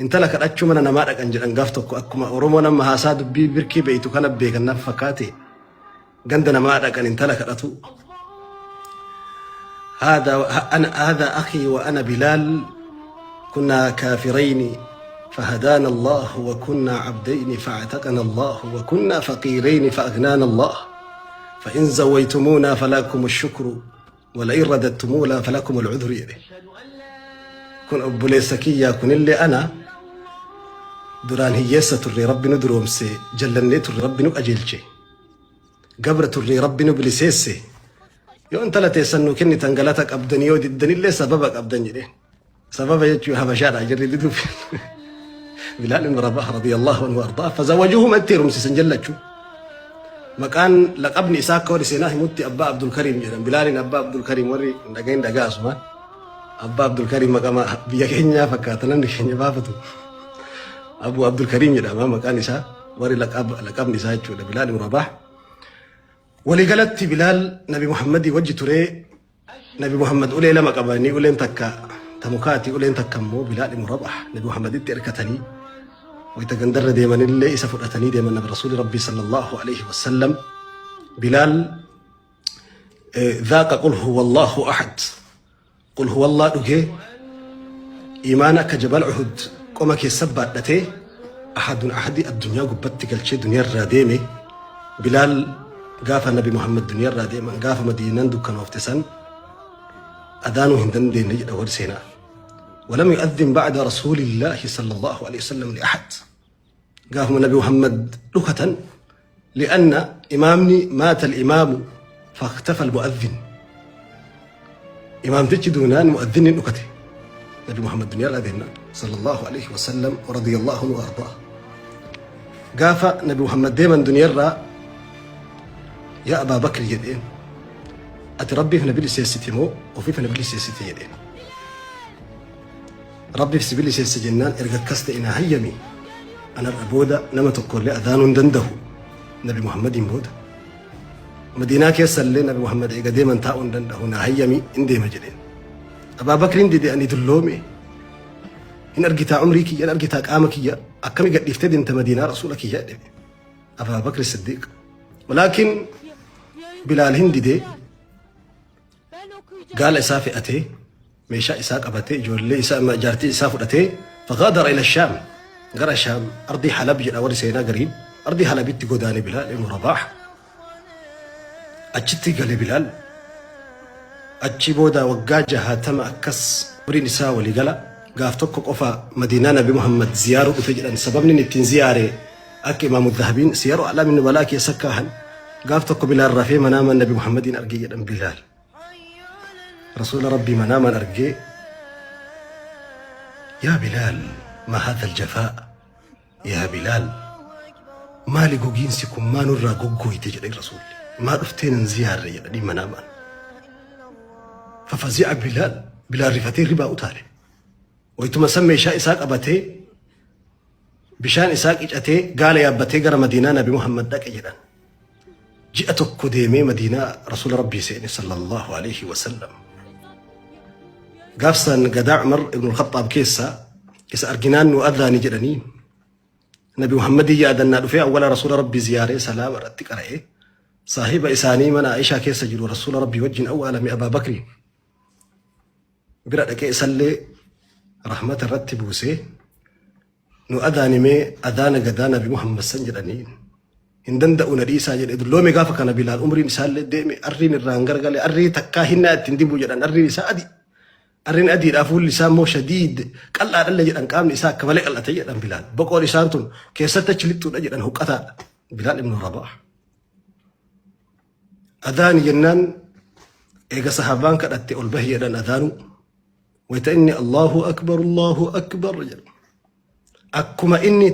Intala kadhachuu mana namaa dhaqan jedhan gaaf tokko akkuma Oromoon amma haasaa dubbii birkii beeytu kana beekan naaf fakkaate ganda namaa dhaqan intala kadhatu. هذا أنا هذا أخي وأنا بلال كنا كافرين فهدانا الله وكنا عبدين فاعتقنا الله وكنا فقيرين فأغنانا الله فإن زويتمونا فلكم الشكر ولئن رددتمونا فلكم العذر jedhe. Kun obboleessa kiyyaa kunillee ana duraan hiyyeessa turre Rabbi nu duroomse, jallannee turre Rabbi nu qajeelche, gabra turre Rabbi nu biliseesse, yoo intala teessan nu kennitan galata qabdan, yoo diddanillee sababa qabdan jedheen. Sababa jechuun habashaadha jirri diduuf. Bilaal ibn Rabah radiyallahu anhu ardaa fazawajuhum itti heerumsiisan jallachuu. Maqaan laqabni isaa akka warri seenaa himutti Abbaa Abdul Kariim jedhan. Bilaaliin Abbaa Abdul Kariim warri hin dhagahin dhagaa asumaan. Abbaa Abdul Kariim maqama biyya keenyaa fakkaata namni keenya baafatu. Abu Abdul Kariim jedhama maqaan isaa warri laqabni isaa jechuudha Bilaal ibn Rabah. Waliigalatti Bilaal Nabi Muhammadii wajji turee. Nabi Muhammad ulee lama qabanii, uleen takka ta mukaati, uleen takka immoo Bilaal ibn Rabah. Nabi Muhammaditti erkatanii wayita gandarra deemanillee isa fudhatanii deeman Nabi Rasuuli Rabbii sallallahu alaihi wasallam. Bilaal dhaaqa qul huwa Allahu ahad, qul huwa Allah dhugee imaana akka jabal Uhud qoma keessa baadhatee ahadun ahadi addunyaa gubbatti galchee duniyaarraa deeme. Bilaal gaafa Nabi Muhammad duniyaarraa deeman, gaafa Madiinaan dukkanoofte san adaanuu hin dandeenye jedha warri seenaa. ولم يؤذن بعد رسول الله صلى الله عليه وسلم لأحد قافم النبي محمد لكة لأن إمامني مات الإمام فاختفى المؤذن. إمامتchi duunaan mu'adhinni dhukate. Nabi Muhammad duniyaa deemnaan صلى الله عليه وسلم ورضي الله عنه وأرضاه. Gaafa Nabi Muhammad deeman duniyaarraa, "Yaa Abaa Bakr," jedheen, "ati Rabbiif na biliseessite moo ofiif na biliseessite?" jedheen. "Rabbiif si biliseesse" jennaan, "Erga akkas ta'e naa hayyami, anarra booda nama tokkollee adaanuu hin danda'u Nabi Muhammadiin booda. Madiinaa keessallee Nabi Muhammad eega deeman taa'uu hin danda'u, naa hayyami, hin deema" jedheen. Abaa Bakriin dide. "Ani dulloome, hin argitaa umrii kiyya, hin argitaa qaama kiyya, akkami gadhiiftee deemta Madiinaa rasuula kiyya?" jedhe Abaa Bakri Siddiiq. Walaakin Bilaal hin didee, gaala isaa fe'atee, meeshaa isaa qabatee, ijoollee isaa, jaartii isaa fudhatee فغادر إلى الشام, gara Shaam, ardii Halab jedha warri seenaa gariin. Ardii Halabitti godaane Bilaal ibn Rabaah. Achitti gale Bilaal. Achi booda waggaa 60 akkas umriin isaa walii gala. Gaaf tokko qofa Madiinaa Nabi Muhammad ziyaaruu dhufe jedhan. Sababni inni ittiin ziyaare akka Imaamu Dhahabiin Siyaru A'laami Nubalaa keessa kaahan, gaaf tokko Bilaal rafee manaamaan Nabi Muhammadiin argee jedhan. Bilaal Rasuula Rabbii manaamaan argee, "يا بلال، ما هذا الجفاء؟ يا بلال، maali gogiinsi kun? Maa nurraa goggooyte?" jedhan Rasuulli. "Maa dhufteen hin ziyaarre?" jedhanii manaamaan. ففزع بلال. Bilaal rifatee ribaa utaale. Wayituma san meeshaa isaa qabatee, bishaan isaa qicatee, gaala yaabbatee gara Madiinaa Nabi Muhammad dhaqe jedhan. Ji'a tokko deemee Madiinaa Rasuula Rabbii seene صلى الله عليه وسلم. Gaafsan gadaa Umar ibn Khattaab keessa isa arginaan nu adhaani jedhanii Nabi Muhammadii yaadannaa dhufee awwala Rasuula Rabbii ziyaaree salaama irratti qara'ee, saahiba isaanii mana Aishaa keessa jiru Rasuula Rabbii wajjin awwaalame Abaa Bakrii bira dhaqee isallee rahmata irratti buusee, "Nu adaanimee adaana gadaa Nabi Muhammad san" jedhanii. "Hin danda'u, na dhiisaa" jedhe. Dulloome gaafa kana Bilaal, umriin isaallee deeme, arriin irraan gargale, arrii takkaa hinnaa ittiin dibu jedhan. Arriin isaa adi, arriin adiidha, fuulli isaa immoo shadiid qal'aadhallee jedhan. Qaamni isaa akka malee qal'ate jedhan Bilaal. Boqoon isaan tun keessatti achi lixxuudha jedhan, huqqataadha Bilaal ibn Rabaah. Adaani jennaan eega sahabaan kadhatte ol bahi jedhan adaanu. Wayita inni "الله أكبر، الله أكبر" jedhu, akkuma inni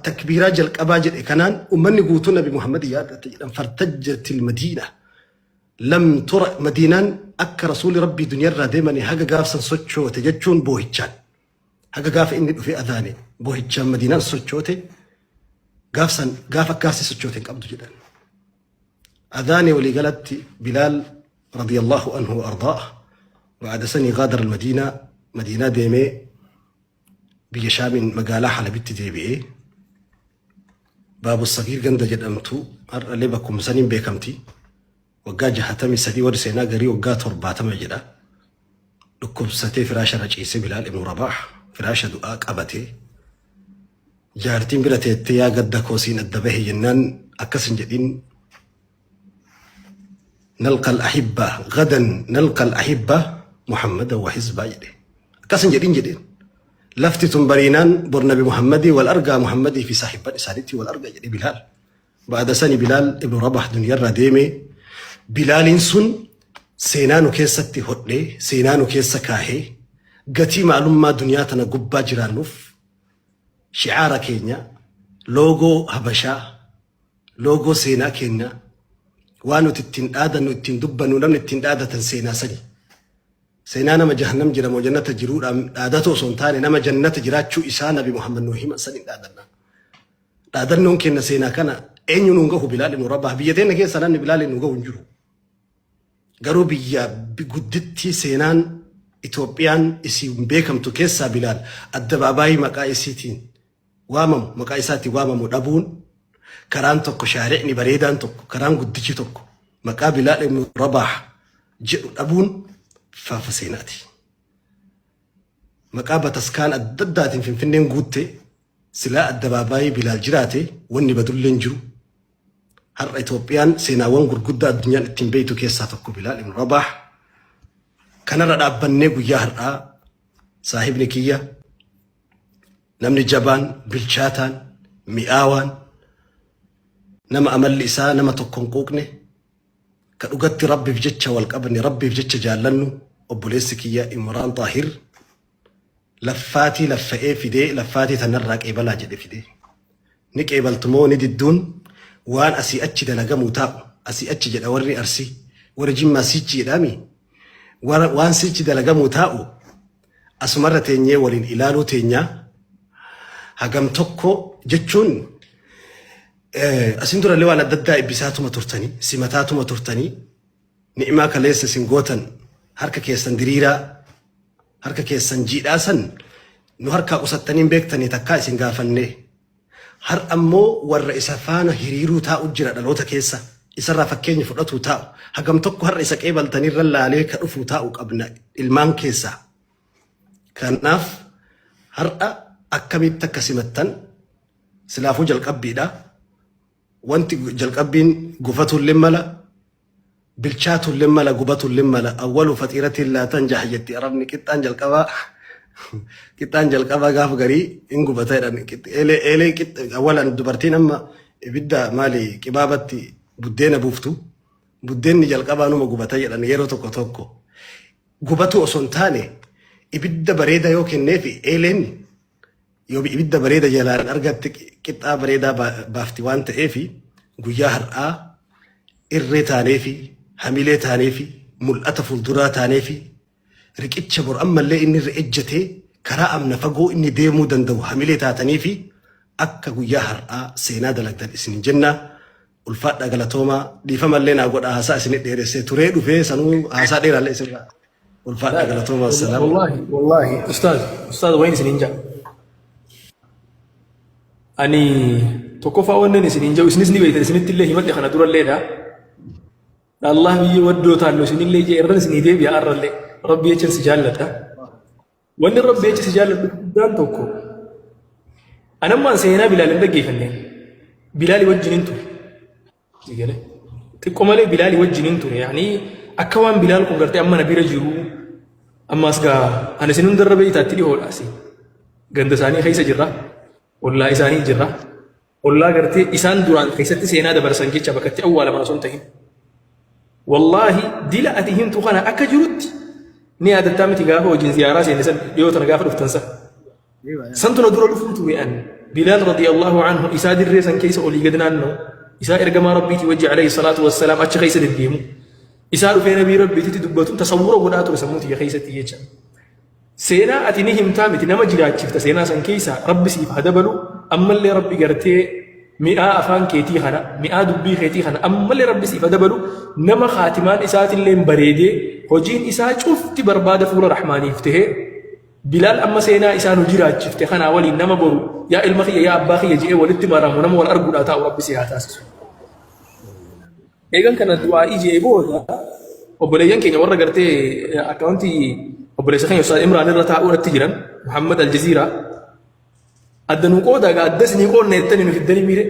takbiiraa jalqabaa jedhe kanaan ummanni guutuu Nabi Muhammad yaadate jedhan. فارتجت المدينة لم تر. Madiinaan akka Rasuuli Rabbii duniyaarraa deemanii haga gaafsan sochoote jechuun boohichaan, haga gaafa inni dhufee adaane boohichaan Madiinaan sochoote. Gaafsan gaafa akkaasii sochoote hin qabdu jedhan. Adaane waliigalatti Bilaal رضي الله عنه وأرضاه بعد سنة غادر المدينة, مدينة deemee. Biyya Shaamiin magaalaa Halabitti deebi'ee Baabu Sagiir ganda jedhamtu har'allee bakkuma saniin beekamti. Waggaa 63, warri seenaa garii waggaa 70 jedha. Dhukkubsatee firaasha irra ciisee, Bilaal ibnu Rabaah firaasha du'aa qabatee, jaartiin bira teettee "Yaa gadda koo, siin adda bahe" jennaan, akkas hin jedhin, "نلقى الأحبة غدا، نلقى الأحبة محمدا وحزبه" jedhe. Akkas hin jedhin jedheen. Lafti tun bariinaan bor Nabi Muhammadii wal argaa, Muhammadii fi saahibban isaaniitti wal argaa jedhe Bilaal. Ba'ada sani Bilaal ibnu Rabah duniyarraa deeme. Bilaaliin sun seenaa nu keessatti hodhee, seenaa nu keessa kaahee, gatii maalummaa duniyaa tana gubbaa jiraannuuf shicaara keenya, loogoo Habashaa, loogoo seenaa keenya, waan nuti ittiin dhaadannu, ittiin dubbannu, namni ittiin dhaadatan seenaa sani. Seenaa nama jahannam jira moo jannata jiruudhaan dhaadatu osoo hin taane, nama jannata jiraachuu isaa Nabi Muhammad nu himan saniin dhaadanna. Dhaadannoon keenya seenaa kana eenyu nuun gahu? Bilaal ibnu Rabah biyya teenya keessa namni Bilaal nu gahu hin jiru. Garuu biyya guddittii seenaan Itoophiyaan isiin beekamtu keessaa Bilaal addabaabaayii maqaa isiitiin waamamu, maqaa isaatiin waamamu dhabuun, karaan tokko, shaari'ni bareedaan tokko, karaan guddichi tokko maqaa Bilaal ibnu Rabah jedhu dhabuun faafa seenaati. Maqaa bataskaan adda addaatiin Finfinneen guutte. Silaa addabaabaayii Bilaal jiraate wanni badullee hin jiru. Har'a Itoophiyaan seenaawwan gurguddaa addunyaan ittiin beektu keessaa tokko Bilaal ibnu Rabah. Kanarra dhaabbannee guyyaa har'aa saahibni kiyya, namni jabaan, bilchaataan, mi'aawaan, nama amalli isaa nama tokko hin quuqne, ka dhugatti Rabbiif jecha wal qabne, Rabbiif jecha jaallannu, obboleessi kiyya Imraan Xaahir laffaatii laffa'ee fidee, laffaatii tanarraa qeebalaa jedhe fidee. Ni qeebaltu moo ni didduun waan asii achi dalagamuu taa'u, asii achi jedha warri Arsii, warri Jimmaa siichi jedhaami, waan siichi dalagamuu taa'u asumarra teenyee waliin ilaaluu teenyaa. Hagam tokko jechuun asin durallee waan adda addaa ibbisaatuma turtanii, simataatuma turtanii, ni'imaa kaleessa isin gootan, harka keessan diriiraa, harka keessan jiidhaa san nu harkaa qusattanii hin beektanii takkaa isin gaafannee. Har ammoo warra isa faana hiriiruu taa'u jira, dhaloota keessa isarraa fakkeenya fudhatuu taa'u, hagam tokko har'a isa qeebaltanirra laalee ka dhufuu taa'u qabna ilmaan keessaa. Kanaaf har'a akkamitti akka simattan silaafuu jalqabbiidha. Wanti jalqabbiin gufatullee mala, bilchaatullee mala, gubatullee mala. أول فطيرة لا تنجح jetti Arabni. Qixxaan jalqabaa gaafa garii hin gubata jedhan. Eelee eelee awalan dubartiin amma ibidda maali qibaabatti buddeena buuftu, buddeenni jalqabaa numa gubata jedhan yeroo tokko tokko. Gubatu osoo hin taane, ibidda bareeda yoo kenneefi, eeleen yoo ibidda bareeda jalaan argatte qixxaa bareedaa baafti waan ta'eefi, guyyaa har'aa irree taaneefi, hamilee taaneefi, mul'ata fuulduraa taaneefi, riqicha bor ammallee inni irra ejjatee karaa amna fagoo inni deemuu danda'u hamilee taataniifi, akka guyyaa har'aa seenaa dalagdan isin jenna. Ulfaadha, galatoomaa. Dhiifamallee naa godha, haasaa isin dheeressee turee dhufee sanuu haasaa dheeraallee isinirraa. Ulfaadha, galatoomaa. Salaam. والله والله أستاذ، أستاذ، وين isiniin jaa? Ani tokkoffaa wannan isiniin jedhu isinis ni beektan, isinitti illee himadhe kana duralleedha. Allah biyya waddoo taallu isinillee jee irran isinii deebi'a. Arrallee Rabbi jechan si jaalladha. Wanni Rabbi jecha si jaalladhu guddaan tokko, anammaan seenaa Bilaal hin dhaggeeffanne. Bilaali wajjin ture. Xiqqoo malee Bilaali wajjin ture. Yaani akka waan Bilaal kun gartee amma na bira jiru, ammas gaa ani isin hundarra beeytaatti dhihoodha asi. Ganda isaanii keessa jirra. Ollaa isaanii jirra. Ollaa gartee isaan duraan keessatti seenaa dabarsan jecha bakka itti awwaalaman osoo hin ta'in. Wallaahi dila ati himtu kana akka jirutti ni yaadattaa miti, gaafa wajjin ziyaaraa seenne san, dhiyoo tana gaafa dhuftan san. Santu na dura dhufuu ture an. Bilaal رضي الله عنه isaa dirree san keessa olii gad naannoo isaa, ergamaa Rabbiitii wajji عليه الصلاة والسلام achi keessa deddeemu. Isaa dhufee nabii Rabbiititti dubbatuun tasawwura godhaa ture sammuu tiyya keessatti jecha. Seenaa ati ni himtaa miti, nama jiraachifta seenaa san keessa. Rabbi siif haa dabalu. Ammallee Rabbi gartee mi'aa afaan keetii kana, mi'aa dubbii keetii kana ammallee Rabbi siif haa dabalu. Nama kaatimaan isaatillee bareedee, hojiin isaa cufti barbaada fuula Rahmaaniif tahee. Bilaal amma seenaa isaa nu jiraachifte kanaa waliin nama boru yaa ilma kiyya yaa abbaa kiyya je'ee walitti maramu nama wal arguudhaa taa'u Rabbi si haa taasisu. Eegan kana du'aa'ii je'ee booda obboleeyyan keenya warra gartee akkaawuntii obboleessa keenya Ustaaz Imraan irra taa'uudhatti jiran Muhammad Aljaziiraa adda nu qoodaa gaa adda isinii qoodna jettanii nu fiddanii miire.